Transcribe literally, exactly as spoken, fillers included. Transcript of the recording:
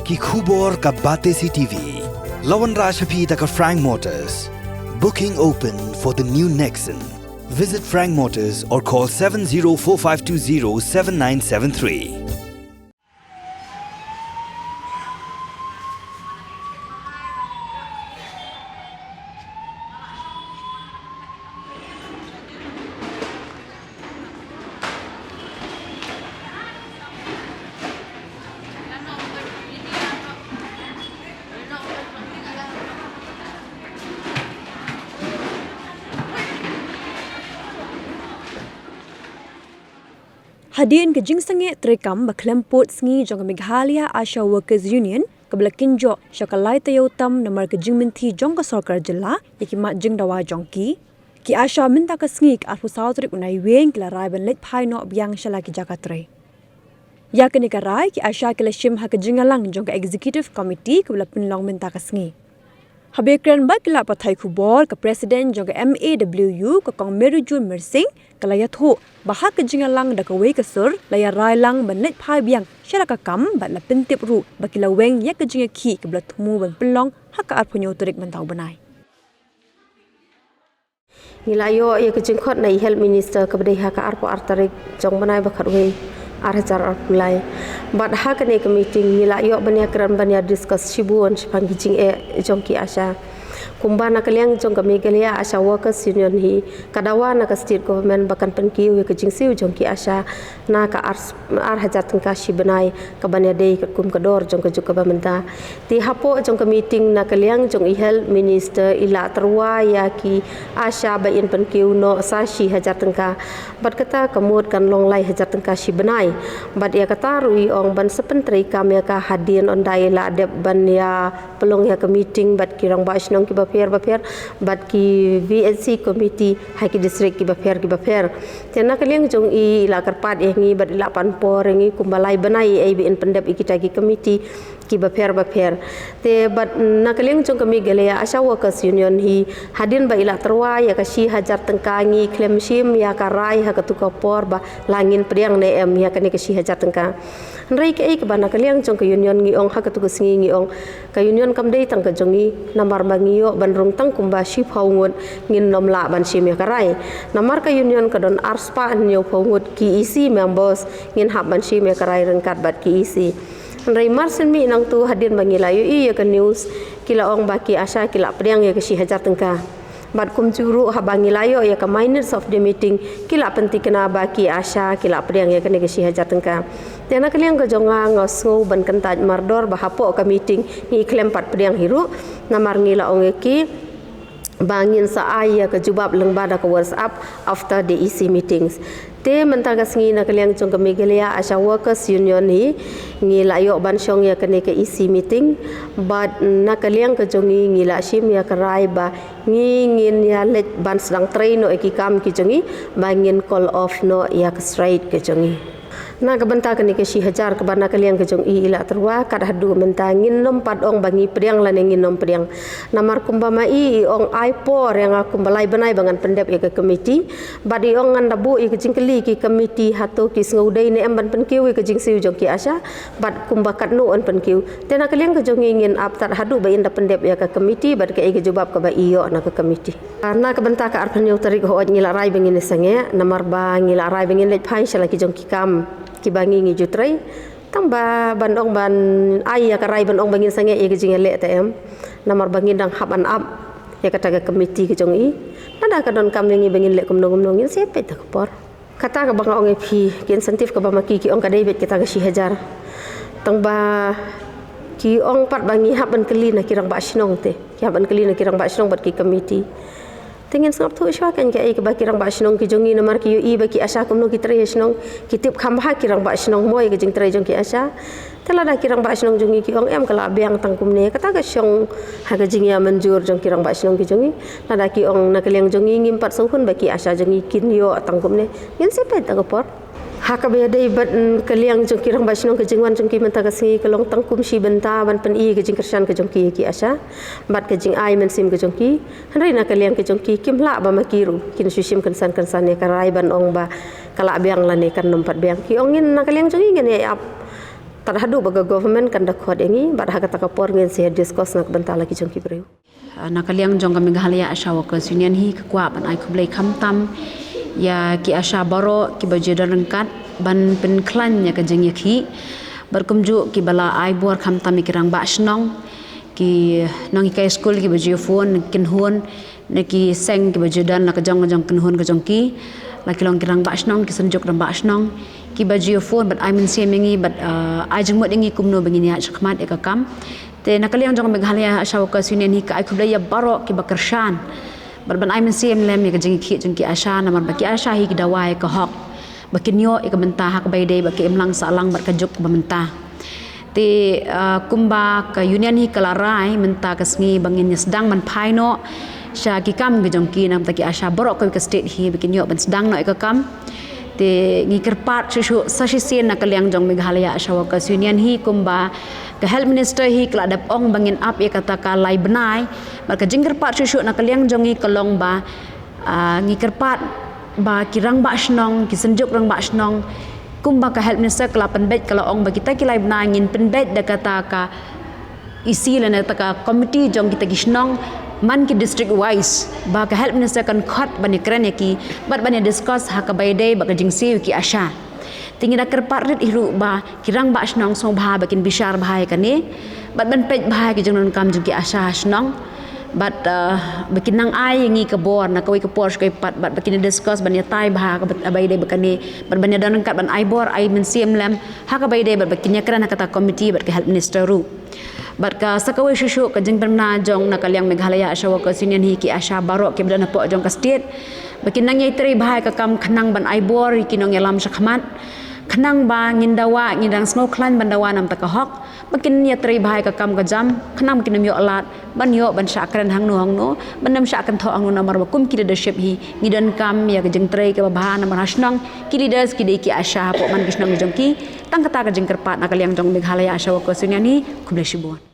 Ki khubor ka Batesi T V. La wanrah sha phi da ka Frank Motors. Booking open for the new Nexon. Visit Frank Motors or call seven zero four five two zero seven nine seven three. Hadien ka jingsangeh treikam ba khlem pud sngi jong ka Meghalaya ASHA Workers Union, kaba la kynjoh sha ka lai taïew tam namar ka jingmynthi jong ka sorkar jylla ïa ki mat jingdawa jong ki, ki ASHA mynta ka sngi ka arphew saw tarik u Naiwieng ki la rai ban leit phai noh biang sha la ki jaka trei. Ïa kane ka rai ki ASHA ki la shim ha ka jingïalang jong ka Executive Committee kaba la pynlong mynta ka sngi. Haba ïakren bad ki lad pathai khubor, ka President jong ka M A W U, ka Kong Merujun Myrsing, ka la ïathuh ba ha ka jingïalang da kawei ka sur la ïarai lang ban leit phai biang sha la ka kam, bad la pyntip ruh ba ki la weng ïa ka jingïakhih kaba la thmu ban pynlong ha ka arphew hynñiew tarik mynta u bnai. Ngi la ïoh ïa ka jingkhot na i Health Minister kaba dei ha ka arphew ar tarik jong u bnai ba khatwei, ar hajar arphew lai. Bad ha kane ka meeting ngi la ïoh ban ïakren ban ïa discuss shibun shaphang ki jingeh jong ki ASHA. Kumba na ka liang jong ka Meghalaya ASHA Workers Union hi, ka dawa na ka State Government ba kan pynkiew ïa ka jingsiew jong ki ASHA na ka ar, ar hajar tyngka shi bnai, kaban ïadei katkum ka dor jong ka juk kaba mynta. Te hapoh jong ka meeting na ka liang jong i Health Minister i la tyrwa ïa ki ASHA ba yn pynkiew noh sa shi hajar tyngka. Bad kata ka mut kan long lai hajar tyngka shi bnai. Bad ïa kata ruh i ong ban sa pyntreikam ïa ka hadien ynda i la dep ban ïa pynlong ïa ka meeting bad ki rangbah shnong kiba pher bapher, bad ki V H C committee ha ki district kiba pher kiba pher. Te na ka liang jong i, i la kyrpad ïa ngi bad i la pan por ïa ngi kumba lai bnai ei ba yn pyndep ïa kita ki committee kiba pher bapher. Te bad na ka liang jong ka Meghalaya ASHA Workers Union hi, hadien ba i la tyrwa ïa ka shi hajar tyngka, ngi khlem shim ïa ka rai ha katu ka por ba la ngin pdiang ne em ïa kane ka shi hajar tyngka. Hynrei kaei kaba na ka liang jong ka union ngi ong ha katu ka sngi, ngi ong ka union kam dei tang ka jong ngi, namar ba ngi ïoh ban rung tang kumba shiphew ngut, ngin nym lah ban shim ïa ka rai. Namar ka union ka don arspah hynñiewphew ngut ki EC members, ngin hap ban shim ïa ka rai ryngkat bad ki EC. Hynrei mar shen mih nangtu hadien ba ngi la ïohi ïa ka news, ki la ong ba ki ASHA ki la pdiang ïa ka shi hajar tyngka. Bad kumjuh ruh haba ngi la ïoh ïa ka minutes of the meeting, ki la pynthikna ba ki ASHA ki la pdiang ïa kane ka shi hajar tyngka. Te na ka liang ka jong nga, nga sngew ban kyntait mardor ba hapoh ka meeting ngi khlem pat pdiang hi ruh. Namar ngi la ong ïa ki ba ngin sa ai ïa ka jubab lyngba da ka WhatsApp after the EC meetings. Te mynta ka sngi na ka liang jong ka Meghalaya ASHA Workers Union hi, ngi la ïoh ban shong ïa kane ka EC meeting. Bad na ka liang ka jong ngi, ngi la shim ïa ka rai ba ngi ngin ïa leit ban sdang trei noh ïa ki kam ki jong ngi, ba ngin call off noh ïa ka strike ka jong ngi. Na ka bynta kane ka shi hajar kaba na ka liang ka jong i i la tyrwa, kat haduh mynta ngin nym pat ong ba ngi pdiang lane ngin nym pdiang. Namar kumba ma i i ong ai por ïa nga kumba lai bnai ba ngan pyndep ïa ka committee. Bad i ong ngan da buh ïa ka jingkylli ki committee hato ki sngew dei ne em ban pynkiew ïa ka jingsiew jong ki ASHA. Bad kumba katno yn pynkiew. Te na ka liang ka jong ngi ngin ap tad haduh ba in da pyndep ïa ka committee bad kaei ka jubab kaba i ïoh na ka committee. Ah, na ka bynta ka arphew hynñiew tarik hooid ngi la rai ba ngin ïa sangeh, namar ba ngi la rai ba ngin leit phai sha la ki jong ki kam kiba ngi ngi ju trei. Tang ba ban ong ban ai ïa ka rai ban ong ba ngin sangeh ïa ka jingïaleh te em. Namar ba ngin dang hap ban ap ïa kata ka committee ka jong i. Lada ka don kam ïa ngi ba ngin leh kumno kumno ngin sa peit da ka por. Kata kaba nga ong ïa phi, ki incentive kaba ma ki ki ong ka dei beit kata ka shi hajar. Tang ba ki ong pat ba ngi hap ban kylli na ki rangbah shnong te. Ki hap ban kylli na ki rangbah shnong bad ki committee. Te ngin sngap thuh shuwa kan kaei kaba ki rangbah shnong ki jong ngi, namar ki ïohi ba ki ASHA kumno ki trei ha shnong, ki tip kham bha ki rangbah shnong mo ïa ka jingtrei jong ki ASHA. Te lada ki rangbah shnong jong ngi ki ong em ka la biang tang kumne, kata ka shong ha ka jingïamynjur jong ki rangbah shnong ki jong ngi. Lada ki ong na ka liang jong ngi ngim pat sngewhun ba ki ASHA jong ngi kin ïoh tang kumne, ngin sa peit da ka por. Ha kaba ïadei bad, mm, ka liang jong ki rangbah shnong, ka jingwan jong ki mynta ka sngi ka long tang kum shi bynta ban pyni ka jingkyrshan ka jong ki ïa ki ASHA bad ka jingai mynsiem ka jong ki. Hynrei na ka liang ka jong ki kim lah ba ma ki ruh kin shu shim kynsan kynsan ïa ka rai ban ong ba ka la biang lane kan nym pat biang. Ki ong ngin na ka liang jong ngi ngin ïa ap Tad haduh ba ka government kan da khot ïa ngi bad ha kata ka por ngin sa discuss na ka bynta la ki jong ki briew. Na ka liang jong ka Meghalaya Asha Workers Union hi ka kwah ban ai khublei khamtam ïa ki ASHA baroh kiba ju don ryngkat ban pynkhlaiñ ïa ka jingïakhih bad kumjuh kiba la ai bor khamtam ïa ki rangbah shnong, ki nonghikai skul kiba ju phone, kynhun na ki seng kiba ju don la ka jong ka jong kynhun ka jong ki, la ki long ki rangbah shnong, ki synjuk rangbah shnong kiba ju phone bad ai mynsiem ïa ngi bad ai jingmut ïa ngi kumno ba ngin ïaid shakhmat ïa ka kam. Te na ka liang jong Meghalaya Asha Workers Union hi ka ai khublei ïa baroh kiba kyrshan bad ban ai mynsiem lem ïa ka jingïakhih jong ki ASHA namar ba ki ASHA hi ki dawa ïa ka hok ba kin ïoh ïa ka bynta ha kaba ïadei bad ka imlang sahlang bad ka juk kaba mynta. Te kumba ka union hi ka la rai mynta ka sngi ba ngin ïa sdang ban phai noh sha ki kam ki jong ki namar ki ASHA baroh kawei ka state hi ba kin ïoh ban sdang noh ïa ka kam. Te ngi kyrpad shuh shuh sa shisien na ka liang jong Meghalaya Asha Workers Union hi kumba ka health minister hi ka la dep ong ba ngin ap ïa kata ka lai bnai. Bad ka jingkyrpad shuh shuh na ka liang jong ngi ka long ba ngi kyrpad ba ki rangbah shnong, ki synjuk rangbah shnong, kumba ka health minister ka la pynbeit ka la ong ba kita ki lai bnai ngin pynbeit da kata ka isi lane kata ka committee jong kita ki shnong man ki district wise ba ka health minister kan khot ban ïakren ïa ki bad ban ïa discuss ha kaba ïadei bad ka jingsiew ki ASHA. Te ngi da kyrpad rit hi ruh ba ki rangbah shnong sngewbha ba kin bishar bha ïa kane bad ban peit bha ïa ki jingdonkam jong ki ASHA ha shnong. Bad ba kin nang ai ïa ngi ka bor na kawei ka por sha kawei pat bad ba kin discuss ban ïatai bha ha kaba ïadei bad kane bad ban ïa don ryngkat ban ai bor ai mynsiem lem ha kaba ïadei bad ba kin ïakren ha kata committee bad ka health minister ruh. Bad ka sa kawei shuh shuh ka jingpynbna jong na ka liang Meghalaya Asha Workers Union hi ki ASHA baroh kiba don hapoh jong ka state ba kin nang ïatrei bha ïa ka kam khnang ban ai bor ïa ki nongïalam shakhmat khnang ba ngin dawa ngin dang sngewkhlaiñ ban dawa namar ka hok ba kin ïatrei bha ïa ka kam ka jam khnang ba kin ym ïoh lad ban ïoh ban shah kren hangno hangno ban ym shah kynthoh hangno namar ba kum ki leadership hi ngi donkam ïa ka jingtrei kaba bha namar ha shnong ki leaders ki dei ki ASHA hapoh man ki shnong jong ki. Tang kata ka jingkyrpad na ka liang jong Meghalaya Asha Workers Union hi. Khublei shibun.